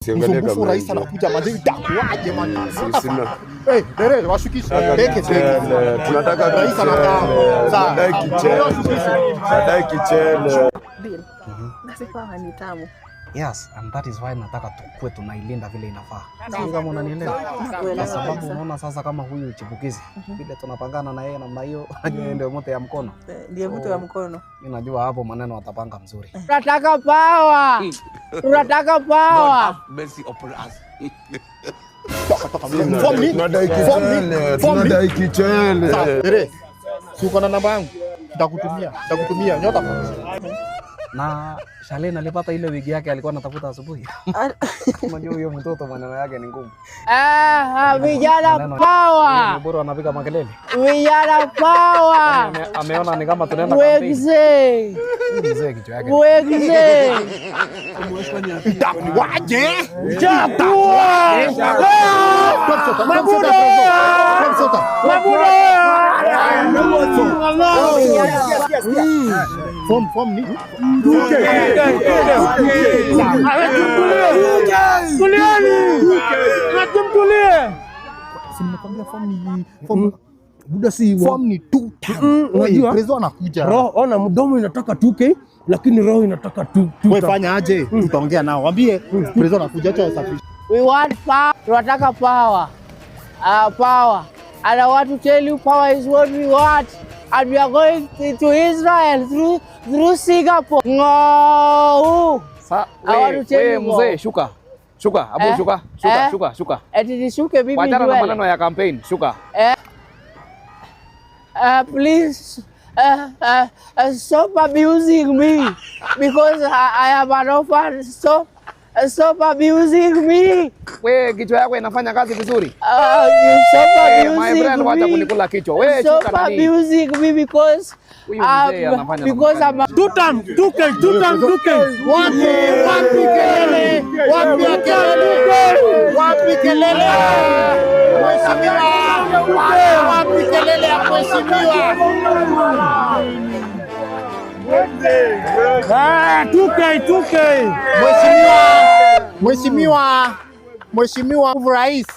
Siangalie Msumbufu kama rais nje. Anakuja manze, itakuwaje man? Sina. Eh, dere washukishe. Teke teke. Kichele. Tunataka Rais anakaa. kichele. Sawa. Tunadai kichele. Tunadai kichele. Bill, na si power ni tamu. Yes, and that is why nataka tukue tunailinda vile inafaa. Sijui kama unanielewa. Kwa Nakuelewa sababu kabisa. unaona sasa kama huyu chipukizi vile tunapangana na yeye namna hiyo, unajua yeye ndio moto ya mkono. Eh, ndiye mtu wa mkono. Mimi najua hapo maneno atapanga mzuri. Tunataka power. Tunataka power. Mercy upon us. Toka toka. Form ni? Tunadai Form ni? kichele. Form ni? Tunadai kichele. Sawa, dere. Si uko na namba yangu? Nitakutumia. Nitakutumia. Nyota. Na Shalene alipata ile wigi yake alikuwa anatafuta asubuhi. Ah, Unajua huyo mtoto maneno yake ni ngumu. Ah, vijana Maneno- power. Bora anapiga makelele. Vijana power. Ameona ni kama tunaenda kampeni. Mwegze. Huyu mzee kichwa yake. Mwegze. Itakuwaje? Chakua. Mabudo! Mabudo. Form form ni? Tulieni. Mtulie. Si nimekwambia form ni form. Buda si Form ni two term. Unajua? Prezo anakuja. Roho, ona mdomo inataka 2K lakini roho inataka 2. Wewe fanya aje? Tutaongea nao. Waambie prezo anakuja, acha wasafishe. We want power. Tunataka power. Power. And I want to tell you power is what we want. And we are going to Israel through Singapore. No. Sa, I want to tell we you mzee shuka. Shuka, abu Eh? shuka, shuka, Eh? shuka, shuka. Eti nishuke mimi Wachana na nywele. maneno ya campaign, shuka. Please stop abusing me because I am an orphan. Stop abusing me. We kichwa yako inafanya kazi vizuri. You stop Hey, my abusing friend, wacha me. kunikula kichwa. We Stop shuka nani. abusing me because Huyu mzee anafanya because namna I'm a gani? Two term, 2K, two term, 2K. Wapi wapi kelele? Wapi kelele? Wapi kelele? Mheshimiwa. Wapi kelele ya mheshimiwa? Ah, 2K, 2K. Mheshimiwa, Mheshimiwa, Mheshimiwa Rais,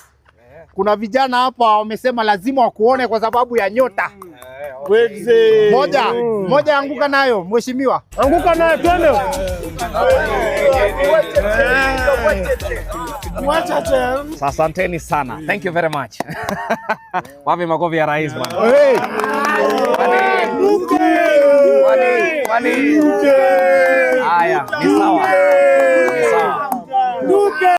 kuna vijana hapa wamesema lazima wakuone kwa sababu ya nyota. Moja, moja anguka nayo mheshimiwa. Anguka naye twende. Sasa asanteni sana. Thank you very much. Wapi makofi ya rais bwana? Hey. Kwani kwani. Haya, ni sawa.